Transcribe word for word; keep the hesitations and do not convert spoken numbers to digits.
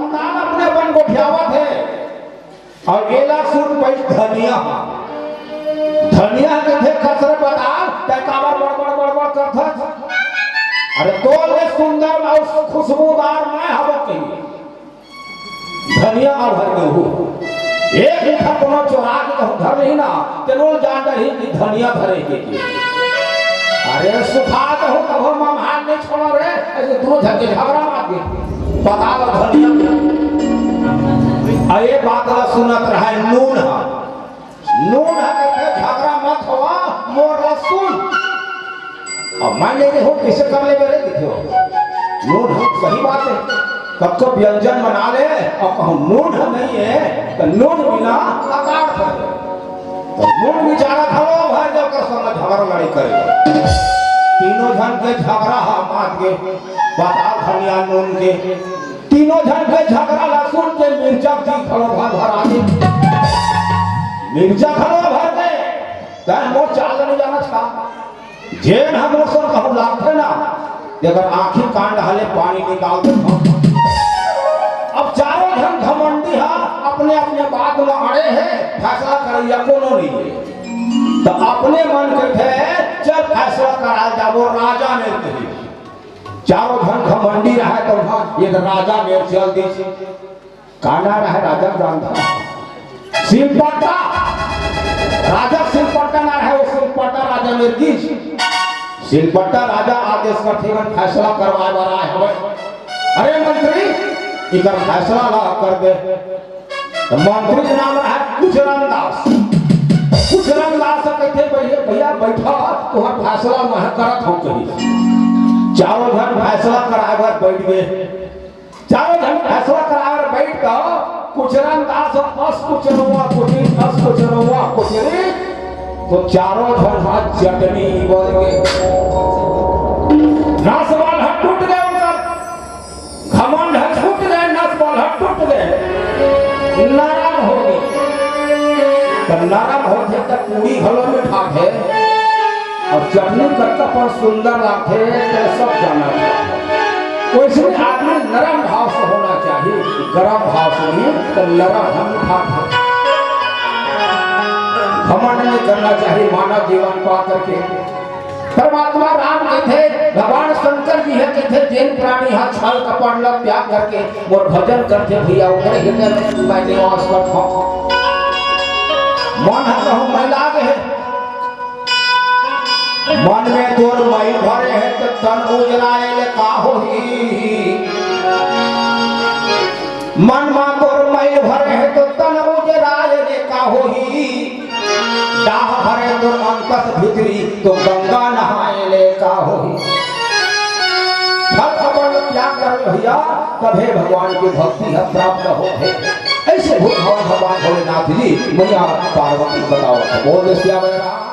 पताल अपने अपन गोठियावत हे। अउ एला सुन पइस धनिया ह। धनिया ह कथे, "खसरे पताल, तैं काबर बड़बड़ बड़बड़ करथस? अरे तोर ले सुंदर अउ खुशबूदार मैं हवों कहिके।" धनिया अभर गेहूं। एक मुठा कोनो चोरा के कहूं धर लिही ना, तेनो ल जान डरही कि धनिया धरे हे कहिके। अरे सुखा कहूं तभो मम्हार नइ छोड़ंव रे, अइसे दूनों झन के झगरा मात गे। पताल अउ धनिया। अउ ए बात ला सुनत रहय नून ह। नून ह कथे, "झगरा मत होवा, मोर ला सुन।" अब मैं नइ देहूं, कइसे कर लेबे रे, देखे हो। नून ह, सही बात हे। कतको व्यंजन बना ले, अउ कहूं नून ह नइ हे, त नून बिना अकाड़ परे। त नून बिचारा घलो भर जाय ओकर संग झगरा लड़ई करे। तीनों झन के झगरा ह मात गे, पताल धनिया नून के। तीनों झन के झगरा ला सुन के मिर्चा जी घलो भर भर आगे। मिर्चा घलो भर दे, तैं मोर चाल नइ जानस का? जेन ह मोर संग कहूं लागथे ना, तेकर आंखी कान डहर ले पानी निकाल देथंव। अब चारों झन घमंडी ह अपने-अपने बात म अड़े हे, फैसला करइया कोनो नइ हे। त अपने मन कथे, "चल फैसला कराय जाबो राजा मेर कहिके।" चारों झन घमंडी रहय त उहां एक राजा मेर चल दिस। का नांव रहय राजा के जानथव? सिलपट्टा। राजा सिलपट्टा नांव रहय, ओ सिलपट्टा राजा मेर गिस। सिलपट्टा राजा आदेश करथे, "एमन फैसला करवाय बर आय हवय। अरे मंत्री, एकर फैसला ला कर दे।" त मंत्री के नांव रहय कुचरन दास। कुचरन दास ह कहिथे, "भइया, भइया बइठा, तुंहर फैसला मैं करत हंव," कहिस। चारों झन फैसला कराय बर बइठ गे। चारों झन फैसला कराय बर बइठ गे, कुचरन दास अस कुचरवा कुचरी, अस कुचरवा कुचरी, त चारों झन ह चटनी बन गे। नस बल ह टूट गे उंकर, घमंड ह छूट गे, नस बल ह टूट गे, नरम हो गे। त नरम होथे त पूड़ी घलो मिठाथे। अउ चटनी कतका सुंदर लागथे, तेला सब जानथे। वइसने आदमी नरम भाव से होना चाही, गरम भाव से नहीं, त नरम ह मिठाथे। घमंड नइ करना चाही मानव जीवन पा करके। परमात्मा राम कहिथे, भगवान शंकर जी ह कहिथे, "जेन प्राणी ह छल कपट ल त्याग करके मोर भजन करथे भइया, ओकरे हृदय में मैं निवास करथंव।" मन ह कहूं मैला गे हे, मन में तोर मैल भरे हे त तन उजराय ले का होही? मन मा तोर मैल भरे हे त तन उजराय ले का होही? डाह भरे तोर अंतस भीतरी त गंगा नहाय ले का होही? छल कपट ल त्याग कर भइया, तभे भगवान के भक्ति ह प्राप्त होथे। अइसे भूत भवन भगवान भोलेनाथ जी मैया पार्वती बतावत हे। बोल सियावर राम